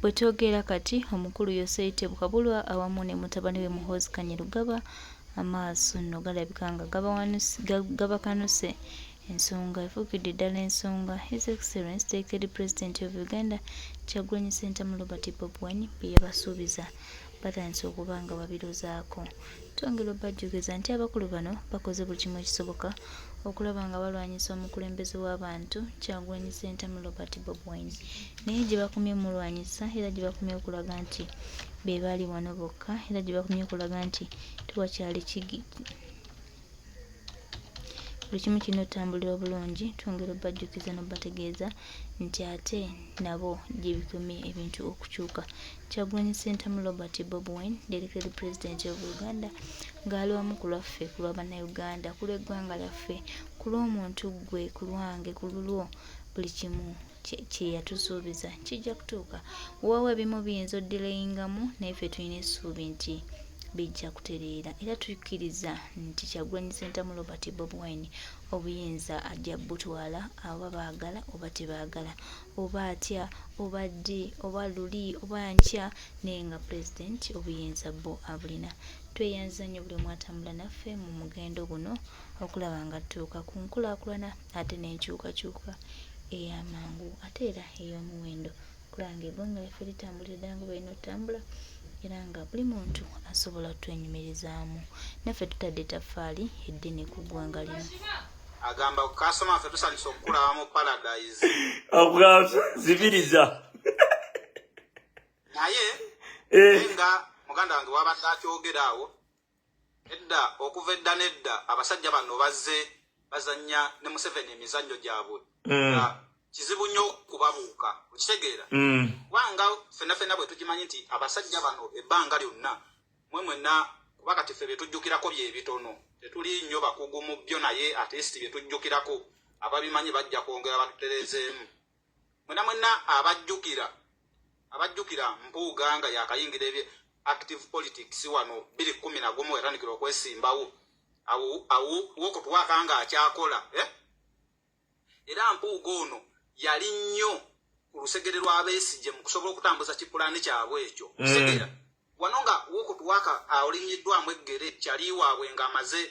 Bwe twogera kati, omukulu Yoseri Tebukabulwa awamu ne mutabani we Muhoozi Kainerugaba amaaso nno galabika nga gabakanuse. Ensonga efuukidde ddala ensonga His Excellence the President of Uganda Kyagulanyi Ssentamu Robert Bobi Wine bye yabasuubiza batandise okuba nga babirozaako. Twongera obajjukiza nti abakulu bano bakoze buli kimu ekisoboka okulaba nga balwanyisa omukulembeze w'abantu Kyagulanyi Ssentamu Robert Bobi Wine naye gye bakomye omulwanyisa era gye bakomye okulaga nti be baali wano bokka era gye bakomye okulaga nti tewakyali kigi buli kimu kirina otambulira obulungi. Twongera obajjukiza n'obategeeza nti ate nabo gye bikomye ebintu okukyuka. Kyagulanyi Ssentamu Robert Bobi Wine, the elected president of Uganda, ng'ali wamu ku lwaffe, ku lwa Bannayuganda, ku lw'eggwanga lyaffe, ku lw'omuntu ggwe, ku lwange, ku lulwo, buli kimu kye yatusuubiza kijja kutuuka. Weewaawo ebimu biyinza oddireyingamu naye ffe tulina essuubi nti bijja kutereera era tukkiriza nti Kyagulanyi Ssentamu Robert Bobi Wine obuyinza ajja butwala oba baagala oba tebaagala oba atya oba ddi oba luli oba nkya naye nga pulezidenti obuyinza bwo abulina. Tweyanza nnyo buli omu atambula naffe mu mugendo guno okulaba nga tutuuka ku nkulaakulana ate n'enkyukakyuka ey'amangu ate era ey'omuwendo okulaba ng'eggwanga lyaffe litambulira ddala nga bwe lirina otambula era nga buli muntu asobola otwenyumirizaamu naffe tutadde ettaffaali eddene ku ggwanga lino. Agamba kasoma ffe tusanyusa okukulaba mu paradise. Zibiriza. Naye nga muganda wange wabadde akyogera awo edda, okuva edda n'edda abasajja bano bazze bazannya ne Museveni emizannyo gyabwe. Kizibu nnyo kubabuuka, okitegeera? Kubanga ffenna ffenna bwe tukimanyi nti abasajja bano ebbanga lyonna mwe mwenna, kuba kati ffe bye tujjukirako bye bitono, tetuli nnyo bakugu mu byo, naye at least bye tujjukirako ababimanyi bajja kwongera batutereezeemu. Mwenna mwenna abajjukira Mpuuga nga yakayingira ebye active politics wano 2011 yatandikira okwesimbawo awo wokutuwaaka nga akyakola, eh? Era Mpuuga ono yali nnyo ku lusegere lwa Besigye mu kusobola okutambuza kipulaani kyabwe ekyo. Segera wano nga wokutuwaaka olinnyiddwamu eggere kyali waabwe ng'amaze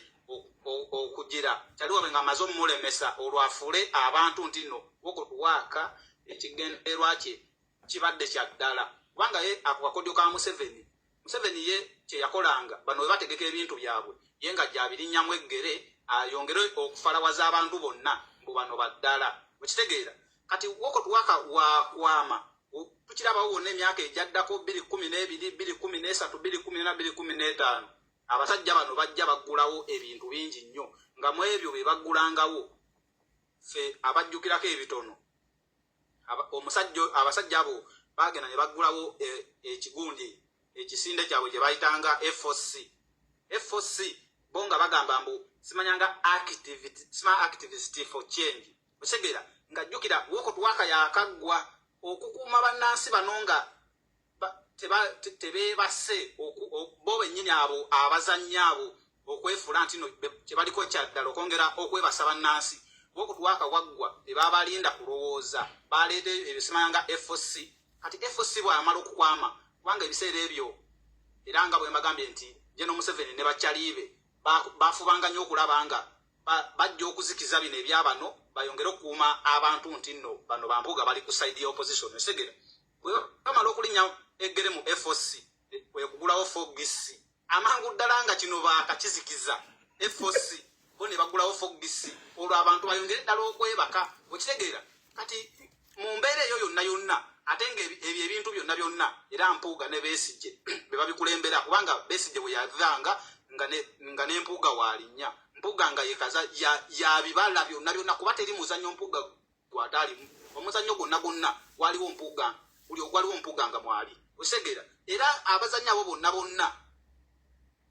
okugira kyali waabwe ng'amaze omumulemesa olwo afuule abantu nti nno wokutuwaaka ekigendererwa kye kibadde kya ddala, kubanga ye ako kakodyo ka Museveni. Museveni ye kye yakolanga, bano we bategeka ebintu byabwe ye nga gyabirinnyamu eggere ayongere okufalawaza abantu bonna mbu bano baddala, okitegeera? Kati wokotuwaka wakwama tukirabawo wonna emyaka egyaddako 2012, 2013, 2014, 2015, abasajja bano bajja baggulawo ebintu bingi nnyo nga mu ebyo bye baggulangawo ffe abajjukirako ebitono omusajja abasajja abo bagenda ne baggulawo ekigundi ekisinde kyabwe gye bayitanga FOC. FOC bo nga bagamba mbu simanyanga sima activist for change, otegeera? Nga jjukira wokotuwaka yakaggwa okukuuma bannansi bano nga tebeebase bo bennyini abo abazannyi abo okwefuula nti no kyebaliko kyaddala okwongera okwebasa bannansi. Wokutuwaka waggwa tebabalinda kulowooza, baleeta ebisimanga FOC. Kati FOC bwamala okukwama, kubanga ebiseera ebyo era nga bwe mbagambye nti General Museveni ne bakyaliibe bafubanga nnyo okulaba nga bajja okuzikiza bino ebyabano bayongere okukuuma abantu nti nno bano bampuuga bali ku side ya opposition, osegera? Bwe bamala okulinnya eggere mu FOC kwe kugulawo 4GC amangu ddala nga kino baakakizikiza FOC bo ne bagulawo 4GC olwo abantu bayongere ddala okwebaka, okitegeera? Kati mu mbeera eyo yonna yonna ate nga ebyo ebintu byonna byonna era Mpuuga ne Besigye be babikulembera, kubanga Besigye bwe yavanga nga ne Mpuuga waalinnya, Mpuuga nga yekaza yabibala byonna byonna, kuba teri muzannyo Mpuuga gwataalimu. Omuzannyo gwonna gwonna waliwo Mpuuga, buli ogwaliwo Mpuuga nga mwali, osegeera? Era abazannyi abo bonna bonna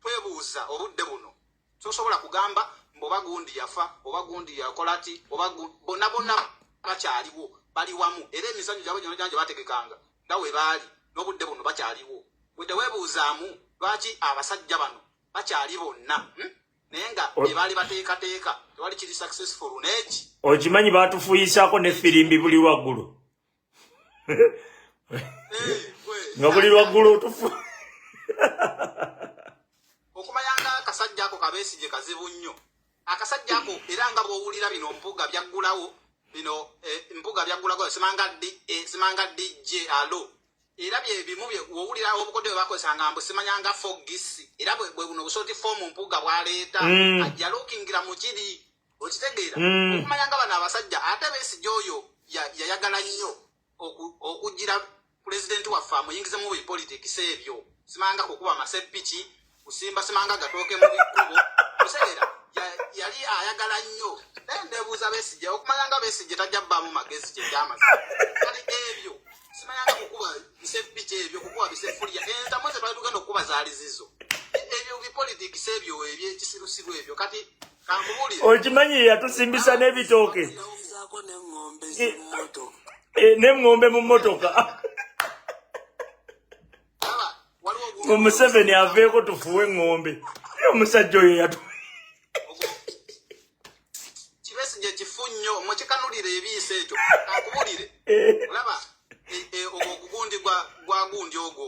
twebuuza obudde buno, tosobola kugamba mbu oba gundi yafa oba gundi yakola ti oba bonna bonna bakyaliwo, bali wamu, era emizannyo gyabwe gyonna gyonna gye bategekanga nga we baali n'obudde buno bakyaliwo. Bwe teweebuuzaamu lwaki abasajja bano bakyali bonna, Naye nga bye baali bateekateeka tewali kiri successful n'eki. Okimanyi batufuyisaako ne firimbi buli waggulu. Nga buli lwaggulo otufu. Okumanya nga akasajja ako kabesigye kazibu nnyo. Akasajja ako era nga bw'owulira bino Mpuuga byaggulawo bino Mpuuga byaggulawo simanga simanga DJ alo. Era bye bimu bye wowulira obukodyo bwe bakozesanga mbu simanyanga fogisi era bwe buno bushort form Mpuuga bw'aleeta ajja lookingira mu kiri okitegeera okumanya nga bano abasajja ate Besigye oyo yayagala nnyo okugira pulezidenti waffe amuyingize mu bipolitikisi ebyo simanga kukuba amasepiki kusimba simanga gatooke mu bikkubo kuseera yali ayagala nnyo naye nebuuza Besigye okumanya nga Besigye tajja bbaamu magezi kyekyamazima kati ebyo simanyanga kukuba bisepiki ebyo kukuba bisefuliya entamu ze twali tugenda okukuba zaali zizo ebyo bipolitikisi ebyo ebyekisirusiru ebyo kati kankubuulire Okimanyi yatusimbisa n'ebitooke n'eŋŋombe mu mmotoka. Ngo Museveni aveeko tufuwe eŋŋombe. Naye omusajja oyo yatu Kibesigye kifu nnyo mukikanulire ebiisa ekyo kankubulire olaba ogwo ogugundi gwa gundi ogwo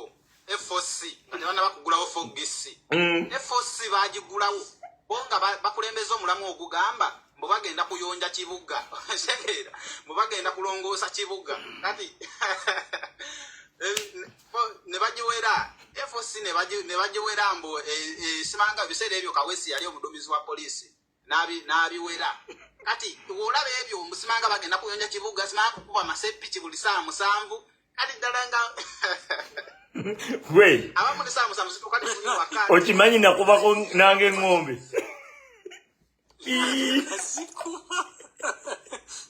FOC nga tebannaba kugulawo 4GC. FOC bagigulawo bo nga bakulembeza omulamu ogugamba mbu bagenda kuyonja kibuga tegeera mbu bagenda kulongoosa kibuga kati ne bagiwera FOC ne bagiwera mbu simanga ebiseera ebyo Kaweesi yali omuduumizi wa poliisi n'abiwera kati olaba ebyo simanga bagenda kuyonja kibuga simanga kukuba masepiki buli saa 7 kati ddala nga Gwe abamu ne saa 7 zituuka tuli waka. Okimanyi nakubako nange eŋŋombe. Nazikuba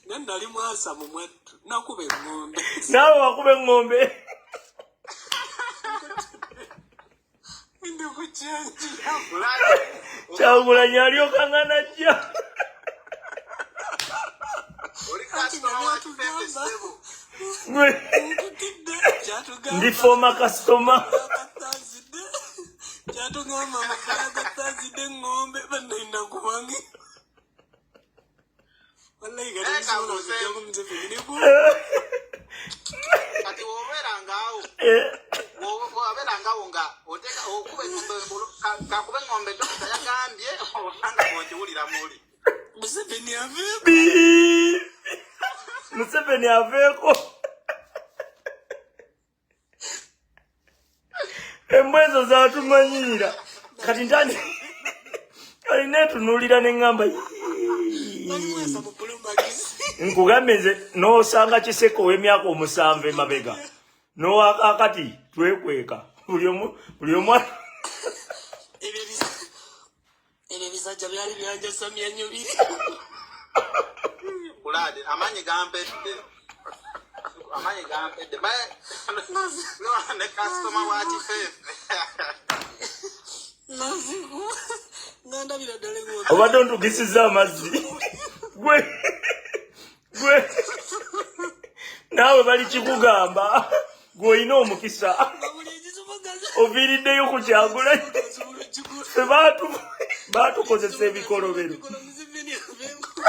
naye nali mwasamu mwattu nakuba eŋŋombe. Naawe wakuba eŋŋombe. Ndi ku kyenjira. Kyagulanyi alyokanga najja. Oli kasitoma wa Kifefe ssebo. Gwe Nkutidde kyatugamba. Ndi former customer. Kyatugamba mukaaga tazidde eŋŋombe bannaina kubange wallahi kati Naye nsobola kambuuze. okujjako Museveni neku Kati wobeerangawo wobeerangawo nga oteeka okuba eŋŋombe kakuba eŋŋombe dokita yagambye obanga bw'okiwulira muli Museveni aveeko. Bii. Museveni aveeko. Embwa ezo zatumanyiira kati ntandi kali netunuulira neŋŋamba Bali mwasa mu Pulumagisi. Nkugambye nze n'osanga Kiseko ow'emyaka 7 emabega n'owakakati twekweka buli omu buli omu. Ebyo ebisajja byali byanjasamya nnyo biri. Bulade amaanyi gampedde amaanyi gampedde ne kasitoma wa Kifefe. Naziku nga ndabira ddala eŋŋombe. Obadde ontugisizza amazzi gwe gwe naawe bali kikugamba gwe olina omukisa nga buli ekisoboka oviiriddeyo ku Kyagulanyi. Nsobola okukikola. Ffe baatukozesa ebikolobero. Okikola Museveni aveeko.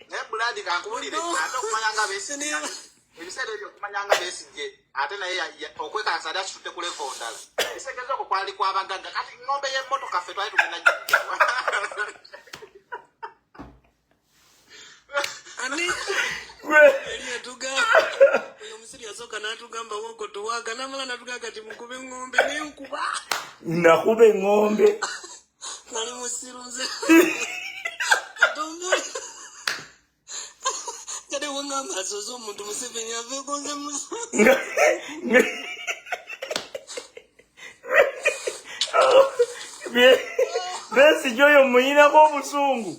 Naye Buladi kankubulire ate okumanya nga Besigye ebiseera ebyo okumanya nga Besigye ate naye okwekakasa ali akitutte ku level ndala ebisegezo okwo kwali kwabagagga kati ŋŋombe y'emmotoka ffe twali tugenda gijjawa. Ani Gwe yali yatugamba oyo omusiri yasooka n'atugamba woko tuwaaga n'amala n'atugamba kati mukube eŋŋombe nenkuba. Nakuba eŋŋombe. Nali musiru nze atombola kati wengamba asoose omuntu Museveni aveeko nze musiru. Besigye oyo muyinako obusungu.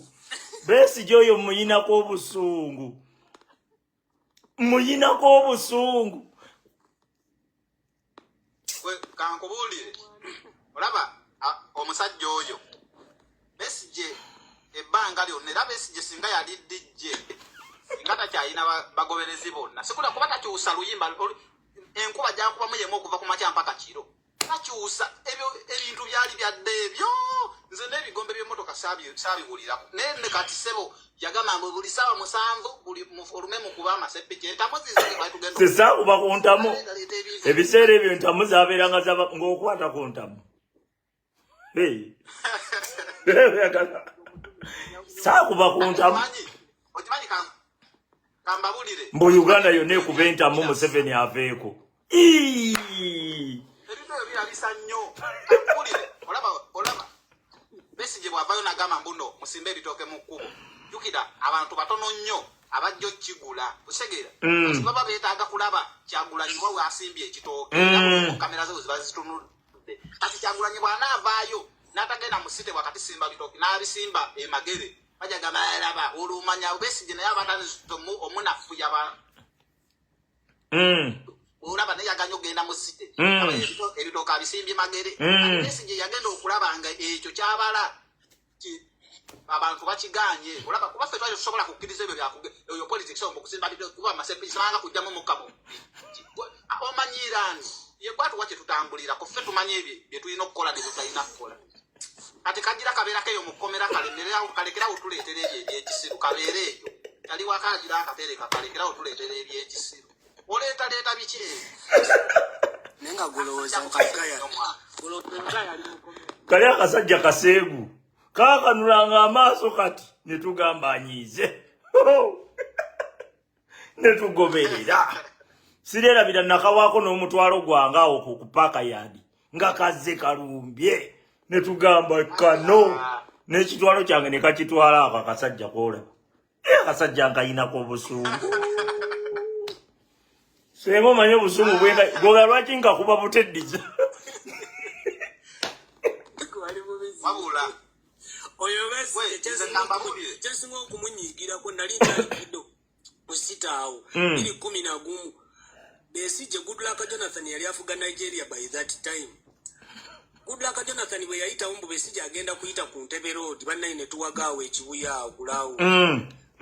Besigye oyo muyinako obusungu. Muyinako obusungu. Gwe kankubuulire olaba omusajja oyo Besigye ebbanga lyonna era Besigye singa yali DJ singa takyalina bagoberezi bonna sikula kuba takyusa luyimba enkuba gyakubamu yemu okuva ku makya mpaka kiro. Bakyusa ebyo ebintu byali byadde ebyo. Nze n'ebigombe by'emmotoka saabiwulirako, naye ne kati sebo yagamba mbu buli ssaawa 7 buli olume mukuba amasepiki, entamu zizitugenda. Sesaakuba ku ntamu. Ebiseera ebyo entamu zabeeranga zaba ng'okwata ku ntamu. Hey. Saakuba ku ntamu. Okimanyi, kambabulire. Mbu Uganda yonna ekuba entamu, Museveni aveeko. Ii! Ebintu ebyo birabisa nnyo. Kampulire, olaba Besigye bw'avaayo n'agamba mbuno musimbe ebitooke mu kkubo, jjukira abantu batono nnyo abajja okukigula, okitegeera? Kati baba beetaaga kulaba Kyagulanyi wa weasimbye ekitooke. Era kamera ze bwe ziba zitunudde. Kati Kyagulanyi bw'anaavaayo n'atagenda mu site wakati simba bitooke, n'abisimba emagere, bajja gamba, "Laba." Olwo omanya Besigye naye abatandise omunafu yaba. Olaba naye yaganya okugenda mu site. Ebitooke abisimbye Magere. Besigye yagenda okulaba nga ekyo kyabala abantu bakiganye. Olaba kuba ffe twali tusobola kukkiriza ebyo oyo politics omwo kusimba bitooke kuba amasepiki kujjamu mukka mu omanyiirani ye gwatuwa kye tutambulirako. Ffe tumanye ebyo bye tulina okukola ne bye tutalina kukola. Kati kagira kabeerako eyo mu kkomera, kalekerawo tuleetera ebyo ebyekisiru. Kabeere eyo kali waka, agira akatereka, kalekerawo tuleetera ebyekisiru. Oleetaleeta biki ebyo? Naye nga golowooza nti Gaya, golowooza Gaya ali mukomera. Kali akasajja kaseegu kaakanulanga amaaso, kati ne tugamba anyiize ne tugoberera. Sireerabira nakawaako n'omutwalo gwange awo ku paaka yadi nga kazze kalumbye, ne tugamba kano n'ekitwalo kyange ne kakitwala. Ako akasajja koolaba. Eh, akasajja nkayinako obusungu. Senga omanyi obusungu bwenga goga, lwaki nkakuba buteddiza? Wali bubizi. Wabula oyo We, nze nambabulire. Kyensinga okumunyigirako, nali nkyalikido kusitaawo 2011, Besigye, Goodluck Jonathan yali afuga Nigeria by that time. Goodluck Jonathan bwe yayitawo mbu Besigye agenda kuyita ku Ntebe Road, bannaye ne tuwagaawo ekibuya awo kulaawo.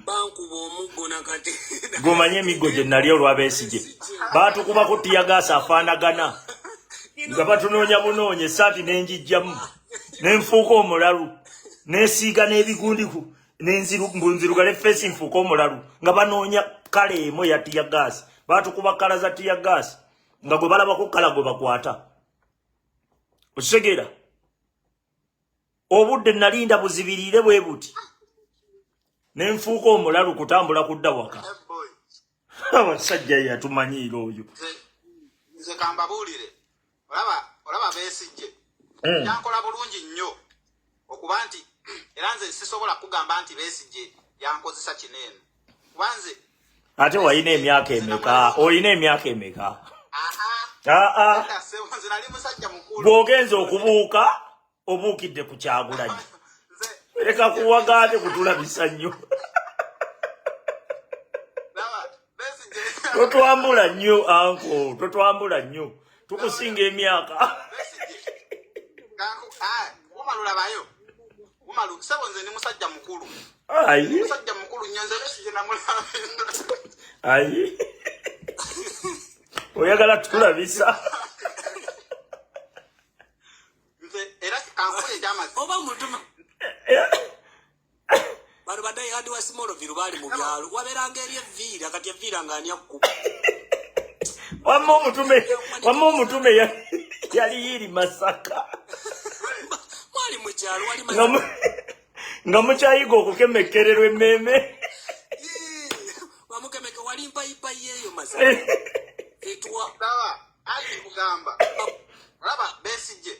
Bankuba omuggo nakati. Gomanye emiggo gye nali olwa Besigye. Baatukubako teargas afaanagana nga batunoonya bunoonya, essaati nenjijjamu nenfuuka omulalu, nesiiga n'ebigundiku mbu nzirugale face nfuuka omulalu nga banoonya colour emu eya teargas. Baatukuba colour za teargas nga gwe balabako colour gwe bakwata, okitegeera? Obudde nalinda buzibiriire bwe buti nenfuuka omulalu kutambula kudda waka. Eh, boy. Abasajja yatumanyiira oyo. Nze kambabuulire, olaba Besigye yankola bulungi nnyo okuba nti era nze sisobola kugamba nti Besigye yankozesa kino eno, kuba nze Ate walina emyaka emeka? Olina emyaka emeka? Aa. Aa. Nedda ssebo, nze nali musajja mukulu. Bw'ogenza okubuuka, obuukidde ku Kyagulanyi. Nze Leka kuwagaate kutulabisa nnyo. Laba Besigye. Totwambula nnyo, uncle, totwambula nnyo, tukusinga emyaka. Besigye ah, umalu labayo umalu sebo, nze ndi musajja mukulu. Ayi. Musajja mukulu nnyo. Nze Besigye namulaba. Ayi, oyagala tulabisa. Nze era kankule ekyamazima. Oba mutuma bano ba die-hard wa Smallville baali mu byalo, wabeeranga eri evviira, kati evviira nga ani akkuba? Wamma omutume yali yiri Masaka. Mwali mu kyalo wali Nga mukyayiga okukemekkererwa emmeeme. Bamukemeke wali mpayipayi eyo Masaka etwa. Laba, ali kugamba, olaba Besigye,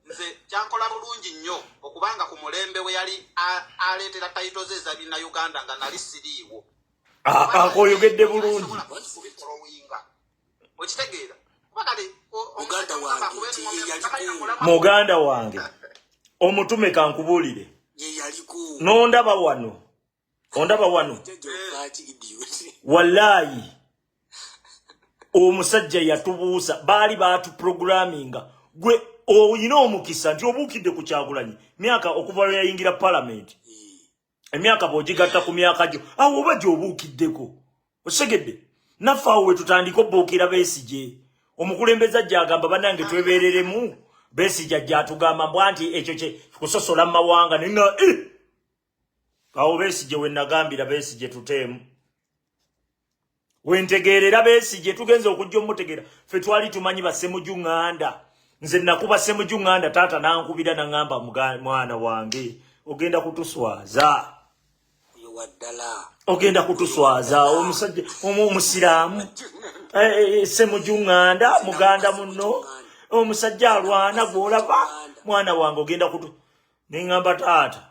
nze kyankola bulungi nnyo okubanga ku mulembe we yali aleetera title ze eza Bannayuganda nga nali siriiwo. Akoyogedde bulungi. Kubifollowinga, okitegeera? Kuba kale Muganda omusajja wange, akuba nti eng'ombe, ye yaliko. takalina mulamwa. Muganda wange omutume, kankubuulire. Ye yaliko. Nondaba wano, ondaba wano. Jajja idiot. Wallaayi omusajja yatubuusa, baali batuprogramminga. Gwe oyina omukisa nti obuukidde ku Kyagulanyi myaka okuva lwe yayingira palamenti, emyaka bw'ogigatta ku myaka gyo awo oba gy'obuukiddeko, osegedde? Naffe awo we tutandika obuukira Besigye. Omukulembeze ajja agamba bannange twebeereremu, Besigye ajja atugamba mbwa nti ekyo kye kusosola mu mawanga nenga eh! Awo Besigye we nagambira Besigye tuteemu wentegeerera Besigye tugenze okujja omutegeera. Ffe twali tumanyi basemuju ŋŋanda. Nze nakuba Semuju ŋŋanda, taata nankubira naŋŋamba, mwana wange ogenda kutuswaza. Oyo waddala. Ogenda kutuswaza, omusajja omusiraamu Semuju ŋŋanda muganda munno, omusajja alwana gwolaba, mwana wange ogenda kutu. Neŋŋamba taata,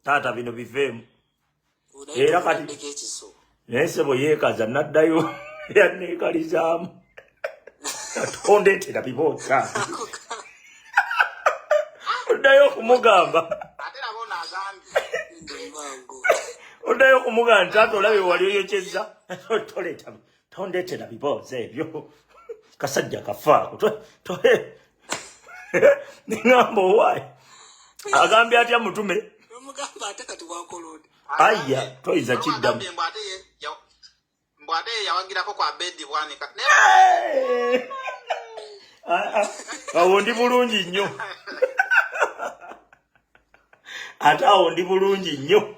taata bino biveemu. Era kati naye sebo yeekaza naddayo yanneekalizaamu, tondeetera bibooza, oddayo okumugamba, oddayo okumugamba nti taata olabye wali oyokyezza, toleeta, tondeetera bibooza ebyo, kasajja kafaako. Neŋŋamba owaayi agambye atya mutume? Aya, toyinza kiddamu. Mbu ate ye yawagirako kwa Bedi Bwanika. Ah, ah, awo ndi bulungi nnyo, ate awo ndi bulungi nnyo.